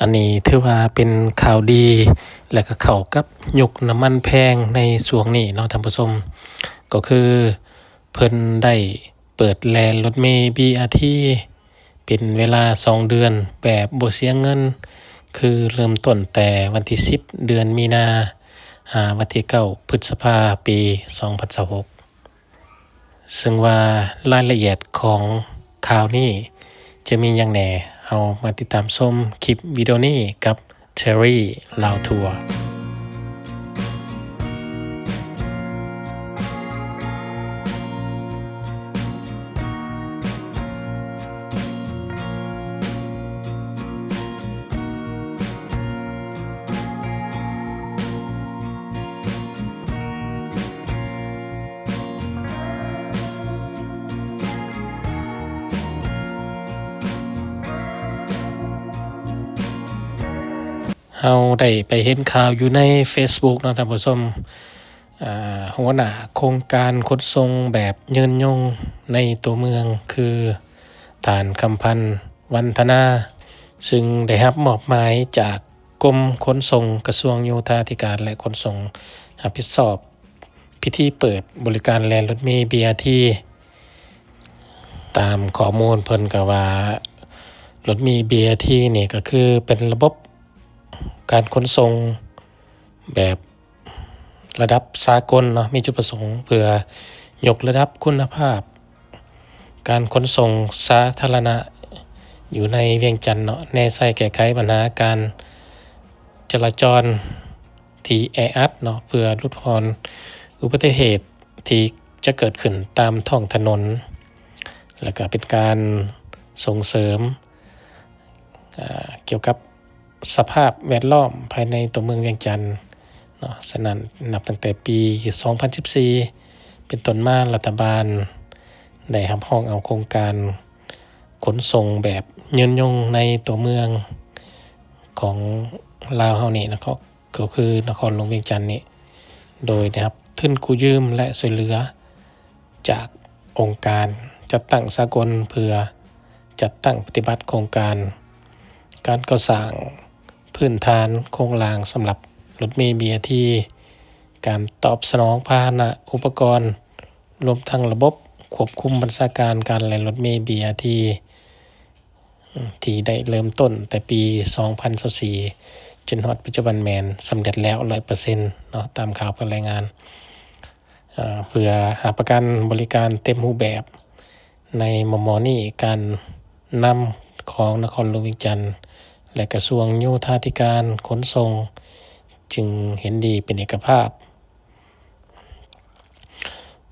ອັນນີ້ຖືວ່າເປັນຂ່າວດີ ແລະ ກໍເຂົ້າກັບຍຸກນ້ຳມັນແພງໃນຊ່ວງນີ້ເນາະທ່ານຜູ້ຊົມ ກໍຄືເພິ່ນໄດ້ເປີດແລ່ນລົດເມບີອາທີ ເປັນເວລາສອງເດືອນແບບບໍ່ເສຍເງິນ ຄືເລີ່ມຕົ້ນແຕ່ວັນທີສິບ ເດືອນມີນາ ຫາວັນທີເກົ້າ ພຶດສະພາ ປີສອງພັນຊາວຫົກ. ເຊິ່ງວ່າລາຍລະອຽດຂອງຂ່າວນີ້ຈະມີຫຍັງແດ່, ເຮົາມາຕິດຕາມຊົມຄລິບວິດີໂອນີ້ກັບ Terry ລາວທົວ. ເຮົາໄດ້ໄປເຫັນຂ່າວຢູ່ໃນເຟສບຸກເນາະທ່ານຜູ້ຊົມ, ອາ, ຫົວໜ້າໂຄງການຂົນສົ່ງແບບຍືນຍົງໃນຕົວເມືອງ ຄືທ່ານ ຄຳພັນ ວັນທະນາ ຊຶ່ງໄດ້ຮັບມອບໝາຍຈາກກົມຂົນສົ່ງ ກະຊວງໂຍທາທິການ ແລະ ຂົນສົ່ງ ຮັບຜິດຊອບ ພິທີເປີດບໍລິການແລ່ນລົດເມບີອາທີ. ຕາມຂໍ້ມູນເພິ່ນກໍວ່າ ລົດເມບີອາທີນີ້ກໍຄືເປັນລະບົບການຂົນສົ່ງແບບລະດັບສາກົນເນາະ, ມີຈຸດປະສົງເພື່ອຍົກລະດັບຄຸນນະພາບ ການຂົນສົ່ງສາທາລະນະຢູ່ໃນວຽງຈັນເນາະ, ແນໃສ່ແກ້ໄຂບັນຫາການຈະລາຈອນທີ່ແອອັດເນາະ, ເພື່ອຫຼຸດຜ່ອນອຸບັດຕິເຫດທີ່ຈະເກີດຂຶ້ນຕາມທ້ອງຖະໜົນ, ແລ້ວກະເປັນການສົ່ງເສີມ ອາ ກ່ຽວກັບ ສະພາບແວດລ້ອມພາຍໃນຕົວເມືອງວຽງຈັນເນາະ. ສະນັ້ນ ນັບຕັ້ງແຕ່ປີສອງພັນສິບສີ່ເປັນຕົ້ນມາ, ລັດຖະບານໄດ້ຮັບຮອງເອົາໂຄງການຂົນສົ່ງແບບຍືນຍົງໃນຕົວເມືອງຂອງລາວເຮົານີ້ນະ, ກໍ ກໍຄືນະຄອນຫຼວງວຽງຈັນນີ້, ໂດຍໄດ້ຮັບທຶນກູ້ຢືມ ແລະ ຊ່ວຍເຫຼືອ ຈາກອົງການຈັດຕັ້ງສາກົນ ເພື່ອຈັດຕັ້ງປະຕິບັດໂຄງການ ການກໍ່ສ້າງພື້ນຖານໂຄງລ່າງສຳລັບລົດເມບີອາທີ, ການຕອບສະໜອງພາຫະນະອຸປະກອນ, ລວມທັງລະບົບຄວບຄຸມບັນຊາການການແລ່ນລົດເມບີອາທີ ທີ່ໄດ້ເລີ່ມຕົ້ນແຕ່ປີສອງພັນຊາວສີ່ ຈົນຮອດປັດຈຸບັນແມ່ນສຳເລັດແລ້ວຮ້ອຍເປີເຊັນເນາະ, ຕາມຂ່າວເພິ່ນລາຍງານ. ເອີ ເພື່ອຮັບປະກັນບໍລິການເຕັມຮູບແບບໃນມໍ່ໆນີ້, ການນຳຂອງນະຄອນຫຼວງວຽງຈັນ ແລະ ກະຊວງໂຍທາທິການຂົນສົ່ງ ຈຶ່ງເຫັນດີເປັນເອກະພາບ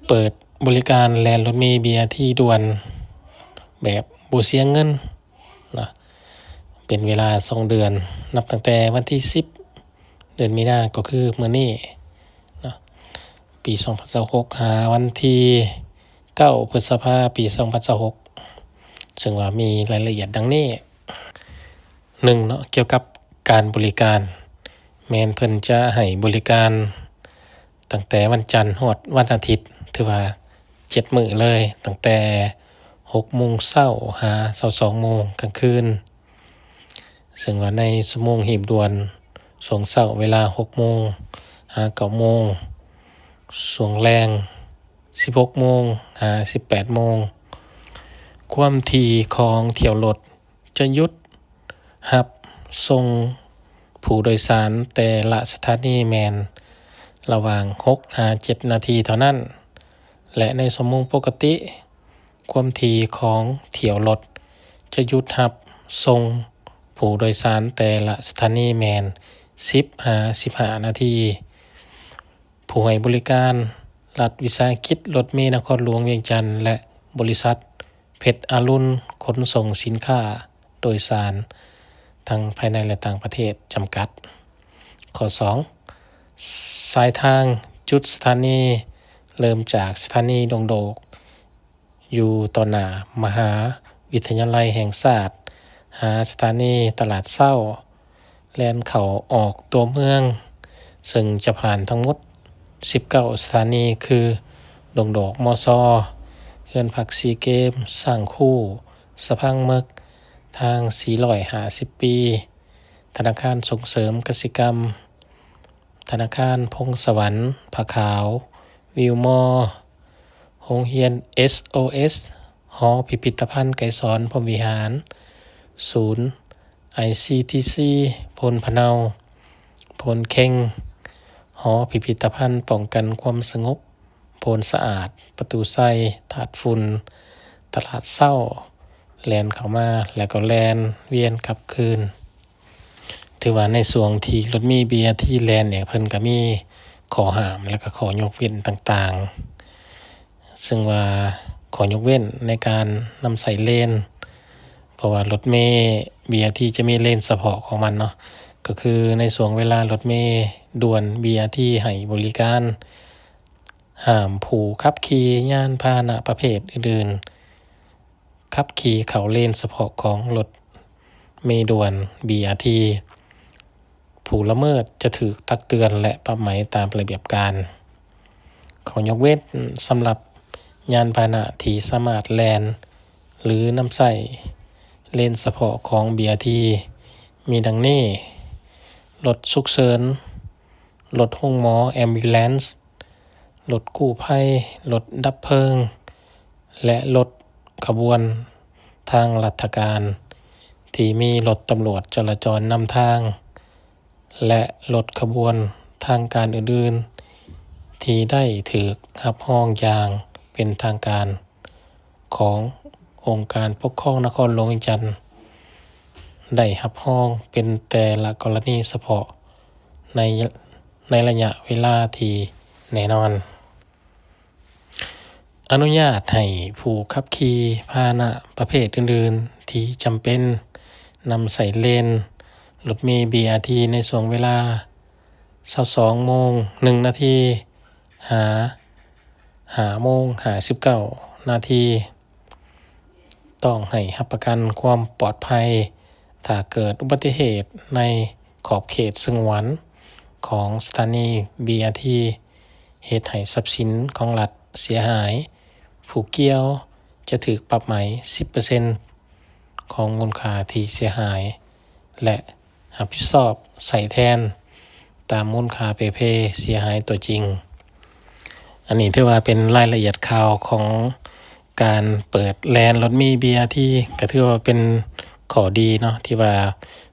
ເປີດບໍລິການແລ່ນລົດເມບີອາທີດ່ວນແບບບໍ່ເສຍເງິນນະ ເປັນເວລາສອງເດືອນ, ນັບຕັ້ງແຕ່ວັນທີສິບ ເດືອນມີນາ ກໍຄືມື້ນີ້ນະ ປີສອງພັນຊາວຫົກ ຫາວັນທີເກົ້າ ພຶດສະພາ ປີສອງພັນຊາວຫົກ, ເຊິ່ງວ່າມີລາຍລະອຽດດັ່ງນີ້. ໜຶ່ງເນາະ, ກ່ຽວກັບການບໍລິການ, ແມ່ນເພິ່ນຈະໃຫ້ບໍລິການ ຕັ້ງແຕ່ວັນຈັນຮອດວັນອາທິດ, ຖືວ່າເຈັດມື້ເລີຍ, ຕັ້ງແຕ່ຫົກໂມງເຊົ້າຫາຊາວສອງໂມງກາງຄືນ, ເຊິ່ງວ່າໃນຊົ່ວໂມງຮີບດ່ວນ, ຊ່ວງເຊົ້າເວລາຫົກໂມງຫາເກົ້າໂມງ, ຊ່ວງແລງສິບຫົກໂມງຫາສິບແປດໂມງ. ຄວາມຖີ່ຂອງຖ້ຽວລົດ ຈະຢຸດຮັບສົ່ງຜູ້ໂດຍສານແຕ່ລະສະຖານີແມ່ນລະຫວ່າງຫົກຫາເຈັດນາທີເທົ່ານັ້ນ, ແລະ ໃນຊົ່ວໂມງປົກກະຕິ, ຄວາມຖີ່ຂອງຖ້ຽວລົດຈະຢຸດຮັບສົ່ງຜູ້ໂດຍສານແຕ່ລະສະຖານີແມ່ນສິບຫາສິບຫ້ານາທີ. ຜູ້ໃຫ້ບໍລິການລັດວິສາຫະກິດລົດເມນະຄອນຫຼວງວຽງຈັນ ແລະ ບໍລິສັດເພັດອາລຸນຂົນສົ່ງສິນຄ້າໂດຍສານ ທັງພາຍໃນ ແລະ ຕ່າງປະເທດ ຈຳກັດ. ຂໍ້ສອງ, ສາຍທາງຈຸດສະຖານີ ເລີ່ມຈາກສະຖານີດົງໂດກ ຢູ່ຕໍ່ໜ້າມະຫາວິທະຍາໄລແຫ່ງຊາດ ຫາສະຖານີຕະຫຼາດເຊົ້າ, ແລ່ນເຂົ້າອອກຕົວເມືອງ, ເຊິ່ງຈະຜ່ານທັງໝົດສິບເກົ້າສະຖານີ ຄື ດົງດອກ ມຊ, ເຮືອນພັກຊີເກມ, ຊ້າງຄູ, ສະພັງເມິກ, ທາງສີ່ຮ້ອຍຫ້າສິບປີ, ທະນາຄານສົ່ງເສີມກະສິກຳ, ທະນາຄານພົງສະຫວັນ, ຜາຂາວ, ວິວມໍ, ໂຮງຮຽນ ເອສໂອເອສ, ຫໍພິພິທະພັນໄກສອນພົມວິຫານ, ສູນ ໄອຊີທີຊີ ໂພນພະເນົາ, ໂພນເຄັງ, ຫໍພິພິທະພັນປ້ອງກັນຄວາມສະຫງົບ, ໂພນສະອາດ, ປະຕູໄຊ, ທາດຝຸ່ນ, ຕະຫຼາດເຊົ້າ, ແລ່ນເຂົ້າມາ ແລ້ວກໍແລ່ນວຽນກັບຄືນ. ຖືວ່າໃນຊ່ວງທີ່ລົດເມບີອາທີແລ່ນນີ້ ເພິ່ນກໍມີຂໍ້ຫ້າມ ແລ້ວກໍຂໍ້ຍົກເວັ້ນຕ່າງໆ ເຊິ່ງວ່າຂໍ້ຍົກເວັ້ນໃນການນຳໃຊ້ເລນ ເພາະວ່າລົດເມບີອາທີຈະມີເລນສະເພາະຂອງມັນເນາະ ກໍຄືໃນຊ່ວງເວລາລົດເມດ່ວນບີອາທີໃຫ້ບໍລິການ ຫ້າມຜູ້ຂັບຂີ່ຍານພາຫະນະປະເພດອື່ນໆ ຂັບຂີ່ເຂົ້າເລນສະເພາະຂອງລົດເມດ່ວນບີອາທີ. ຜູ້ລະເມີດຈະຖືກຕັກເຕືອນ ແລະ ປັບໃໝຕາມລະບຽບການ. ຂໍ້ຍົກເວັ້ນສຳລັບຍານພາຫະນະທີ່ສາມາດແລ່ນ ຫຼື ນຳໃຊ້ເລນສະເພາະຂອງບີອາທີ ມີດັ່ງນີ້: ລົດສຸກເສີນ, ລົດໂຮງໝໍ ambulance, ລົດກູ້ໄພ, ລົດດັບເພີງ ແລະ ລົດຂະບວນທາງລັດຖະການ ທີ່ມີລົດຕຳຫຼວດຈະລາຈອນນຳທາງ ແລະ ລົດຂະບວນທາງການອື່ນໆ ທີ່ໄດ້ຖືກຮັບຮອງຢ່າງເປັນທາງການ ຂອງອົງການປົກຄອງນະຄອນຫຼວງວຽງຈັນ ໄດ້ຮັບຮອງເປັນແຕ່ລະກໍລະນີສະເພາະ ໃນ ໃນໄລຍະເວລາທີ່ແນ່ນອນ. ອະນຸຍາດໃຫ້ຜູ້ຂັບຂີ່ພາຫະນະປະເພດອື່ນໆ ທີ່ຈຳເປັນນຳໃຊ້ເລນລົດເມບີອາທີ ໃນຊ່ວງເວລາ ຊາວສອງໂມງໜຶ່ງນາທີ ຫາ ຫ້າໂມງຫ້າສິບເກົ້ານາທີ. ຕ້ອງໃຫ້ຮັບປະກັນຄວາມປອດໄພ ຖ້າເກີດອຸບັດຕິເຫດໃນຂອບເຂດສະຫງວນຂອງສະຖານີບີອາທີ ເຮັດໃຫ້ຊັບສິນຂອງລັດເສຍຫາຍ, ຜູ້ກ່ຽວຈະຖືກປັບໃໝສິບເປີເຊັນຂອງມູນຄ່າທີ່ເສຍຫາຍ ແລະ ຮັບຜິດຊອບໃຊ້ແທນຕາມມູນຄ່າເປ່ເພເສຍຫາຍຕົວຈິງ. ອັນນີ້ຖືວ່າເປັນລາຍລະອຽດຂ່າວຂອງການເປີດແລ່ນລົດເມບີອາທີ ກໍຖືວ່າເປັນຂໍ້ດີເນາະ ທີ່ວ່າ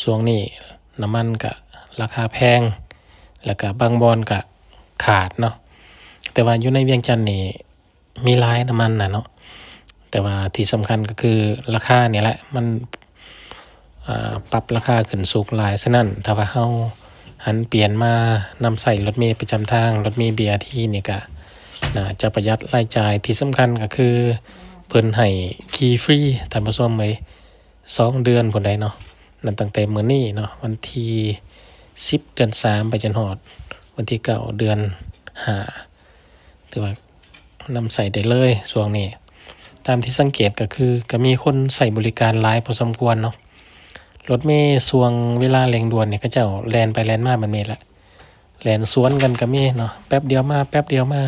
ຊ່ວງນີ້ນ້ຳມັນກະລາຄາແພງ ແລ້ວກະບາງບ່ອນກະຂາດເນາະ ແຕ່ວ່າຢູ່ໃນວຽງຈັນນີ້ ມີຫຼາຍນ້ຳມັນນະເນາະ ແຕ່ວ່າທີ່ສຳຄັນກໍຄືລາຄານີ້ແຫຼະ ມັນ ອ່າ ປັບລາຄາຂຶ້ນສູງຫຼາຍ. ສະນັ້ນ ຖ້າວ່າເຮົາຫັນປ່ຽນມານຳໃຊ້ລົດເມປະຈຳທາງ, ລົດເມບີອາທີນີ້ ກະໜ້າຈະປະຢັດລາຍຈ່າຍ. ທີ່ສຳຄັນກໍຄືເພິ່ນໃຫ້ຂີ່ຟຣີ ທ່ານຜູ້ຊົມເອີຍ ສອງເດືອນພຸ້ນໃດເນາະ. ນັບຕັ້ງແຕ່ມື້ນີ້ເນາະ ວັນທີສິບ ເດືອນສາມ ໄປຈົນຮອດວັນທີເກົ້າ ເດືອນຫ້າ ຖືວ່ານຳໃຊ້ໄດ້ເລີຍຊ່ວງນີ້. ຕາມທີ່ສັງເກດກໍຄື ກໍມີຄົນໃຊ້ບໍລິການຫຼາຍພໍສົມຄວນເນາະ. ລົດເມຊ່ວງເວລາເລັ່ງດ່ວນນີ້ ເຂົາເຈົ້າແລ່ນໄປແລ່ນມາແບບນີ້ແຫຼະ ແລ່ນສວນກັນກໍມີເນາະ ແປັບດຽວມາ ແປັບດຽວມາ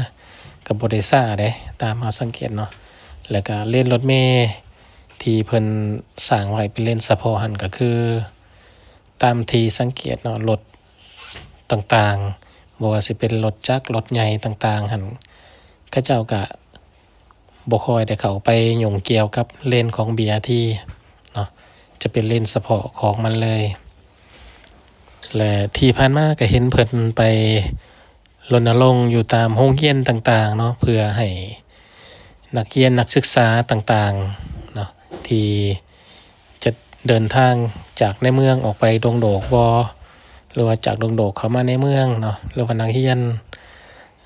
ກໍບໍ່ໄດ້ຊ້າເດ້ ຕາມເຮົາສັງເກດເນາະ. ແລ້ວກໍເລນລົດເມທີ່ເພິ່ນສ້າງໄວ້ເປັນເລນສະເພາະຫັ້ນ ກໍຄືຕາມທີ່ສັງເກດເນາະ ລົດຕ່າງໆ ບໍ່ວ່າຊິເປັນລົດຈັກ ລົດໃຫຍ່ຕ່າງໆຫັ້ນ ເຂົາເຈົ້າກໍ ບໍ່ຄ່ອຍໄດ້ເຂົ້າໄປຫຍຸ້ງກ່ຽວກັບເລນຂອງບີອາທີເນາະ ຈະເປັນເລນສະເພາະຂອງມັນເລີຍ. ແລະ ທີ່ຜ່ານມາກໍເຫັນເພິ່ນໄປລົນນະລົງຢູ່ຕາມໂຮງຮຽນຕ່າງໆເນາະ ເພື່ອໃຫ້ນັກຮຽນນັກສຶກສາຕ່າງໆເນາະ ທີ່ຈະເດີນທາງຈາກໃນເມືອງອອກໄປດົງໂດກບໍ ຫຼືວ່າຈາກດົງໂດກເຂົ້າມາໃນເມືອງເນາະ ຫຼືວ່ານັກຮຽນ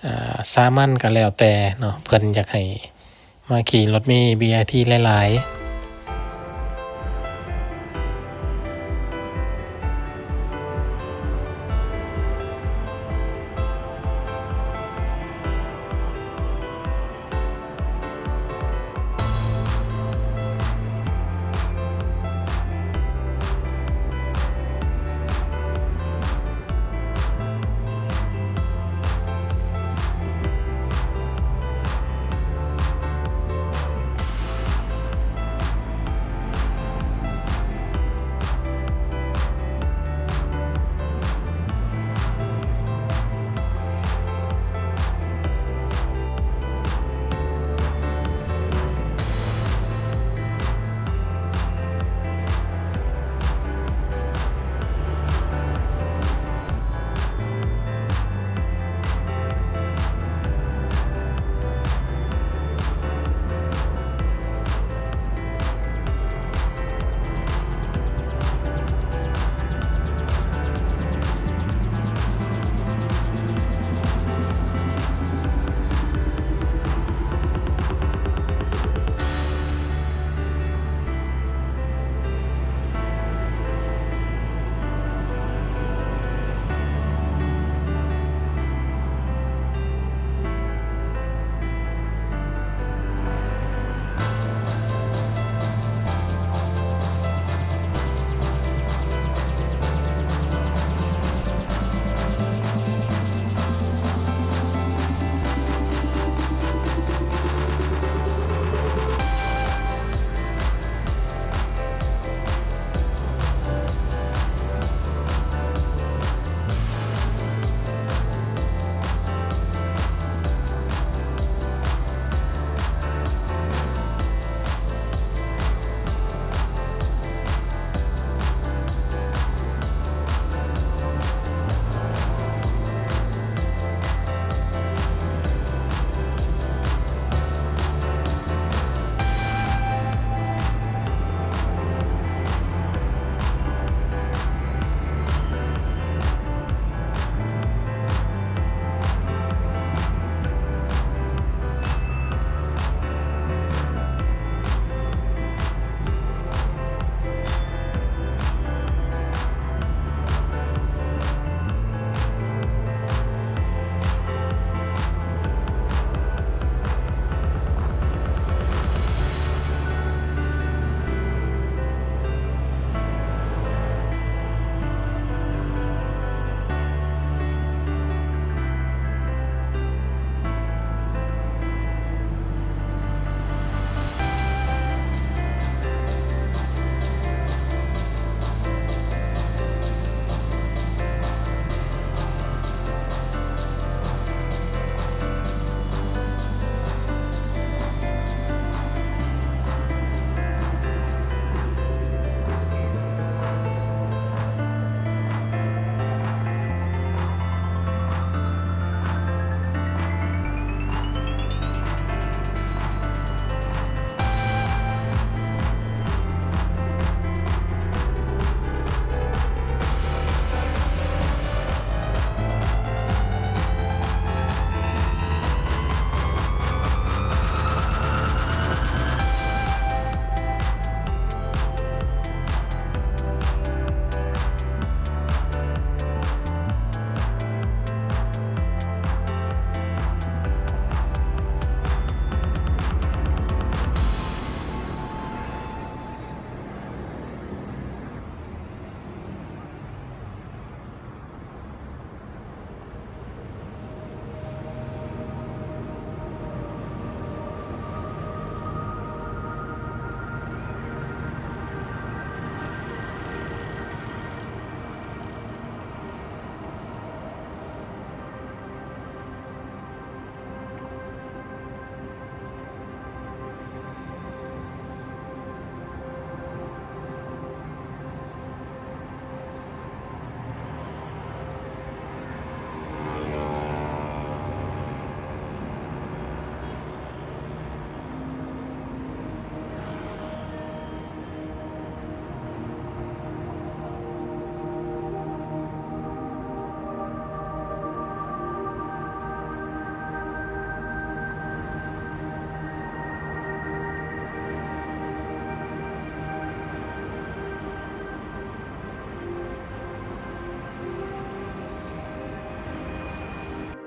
ອ່າ ສາມັນກໍແລ້ວແຕ່ເນາະ ເພິ່ນຢາກໃຫ້ມາຂີ່ລົດເມບີອາທີຫຼາຍ